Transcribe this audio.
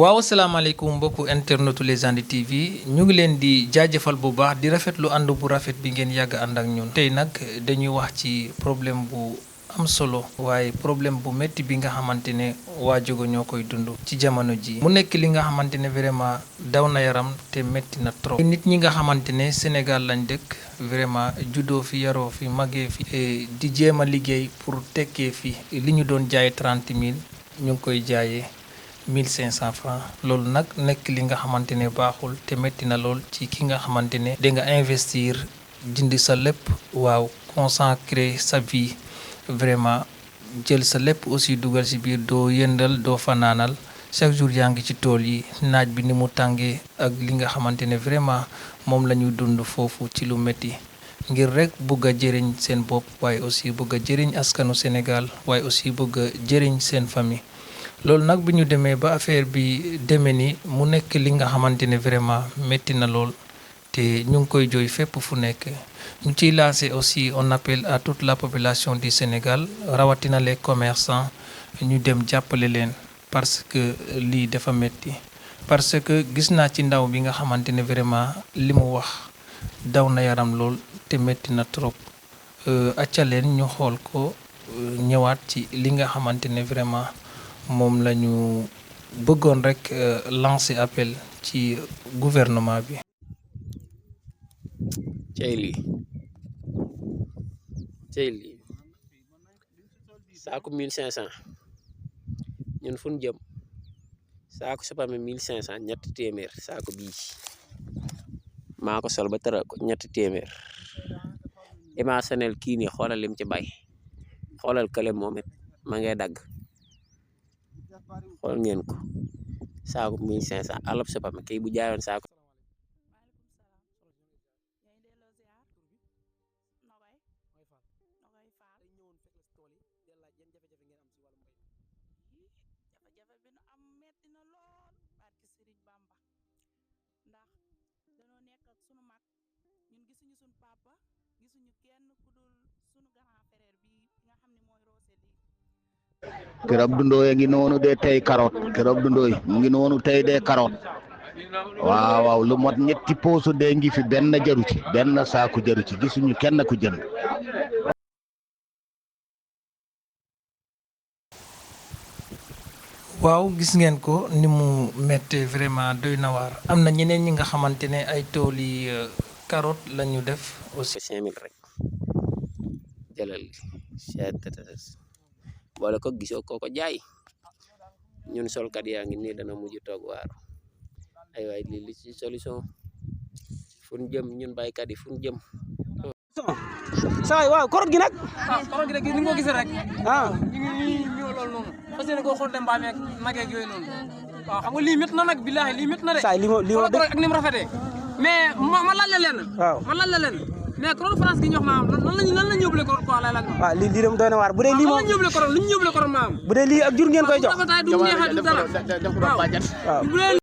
waaw asalaamaaleykum mbokku internetu Légende TV ñu ngi leen di jaajëfal bu baax di rafetlu ànd bu rafet bi ngeen yàgg ànd ak ñun tey nag dañuy wax ci problème bu am solo waaye problème bu métti bi nga xamante ne waa Jogo ñoo koy dund ci jamono ji mu nekk li nga xamante ne vraiment daw na yaram te métti na trop nit ñi nga xamante ne Sénégal lañ dëkk vraiment juddoo fi yaroo fi màggee fi di jéem a liggéey pour tekkee fi li ñu doon jaay 30 000 ñu ngi koy jaayee 1500 francs loolu nag nekk li nga xamante ne baaxul te métti na lool ci ki nga xamante ne da nga investir jënd sa lépp waaw consacrer sa vie vraiment jël sa lépp aussi dugal ci biir doo yëndal doo fanaanal chaque jour yaa ngi ci tool yi naaj bi ni mu tàngee ak li nga xamante ne vraiment moom la ñuy dund foofu ci lu métti ngir rek bëgg a jëriñ seen bopp waaye aussi bëgg a jëriñ askanu Sénégal waaye aussi bëgg a jëriñ seen famille loolu nag bi ñu demee ba affaire bi demee ni mu nekk li nga xamante ne vraiment métti na lool te ñu ngi koy jooy fépp fu nekk ñu ciy lancé aussi on appelle à toute la population du Sénégal rawatina les commerçants ñu dem jàppale leen parce que lii dafa métti parce que gis naa ci ndaw bi nga xamante ne vraiment li mu wax daw na yaram lool te métti na trop acca leen ñu xool ko ñëwaat ci li nga xamante ne vraiment moom la ñu bëggoon rek lancer appel ci gouvernement bi. cey lii saako 1500 ñun fu ñu jëm saako supame 1500 ñetti téeméer saako bii maa ko sol ba tëral ko ñetti téeméer imaginel kii nii xoolal lim ci bay xoolal kële moom it ma ngay dagg xool ngeen ko saako 1500 alab supame kii bu jaayoon saako Kër Abdou Ndoye ngi noonu de tey carotte Kër Abdou Ndoye mu ngi noonu tey de carotte waaw lu mot ñetti poosu de ngi fi benn jaru ci benn saaku jaru ci gisuñu kenn ku jënd. waaw gis ngeen ko ni mu méttee vraiment doy na waar am na ñeneen ñi nga xamante ne ay tool yi carotte la ñu def aussi 5000 rek jëlal boole ko gisoo kooko jaay ñun solkat yaa ngi nii dana mujj toog waaru ay waay lii li ci solution fu ñu jëm ñun baykat yi fu ñu jëm saa waaw korot gi nag korot gi nag ni nga ko gisee rek ñu ngi loolu noonu parce que koo xool dem mbaam ak mageeg yooyu noonu waaw xam nga lii métti na nag billaahi lii métti na de saa li ma ak ni mu rafetee mais ma laaj la leen waaw ma laaj la leen mais korot France gi ñu wax maam lan la ñu yóbbule korot quoi lay laaj ma waaw lii dem doy na waar bu dee lii moom lan la ñu yóbbule korot lu ñu yóbbule korot maam bu dee lii ak jur ngeen koy jox du neexal du dara waaw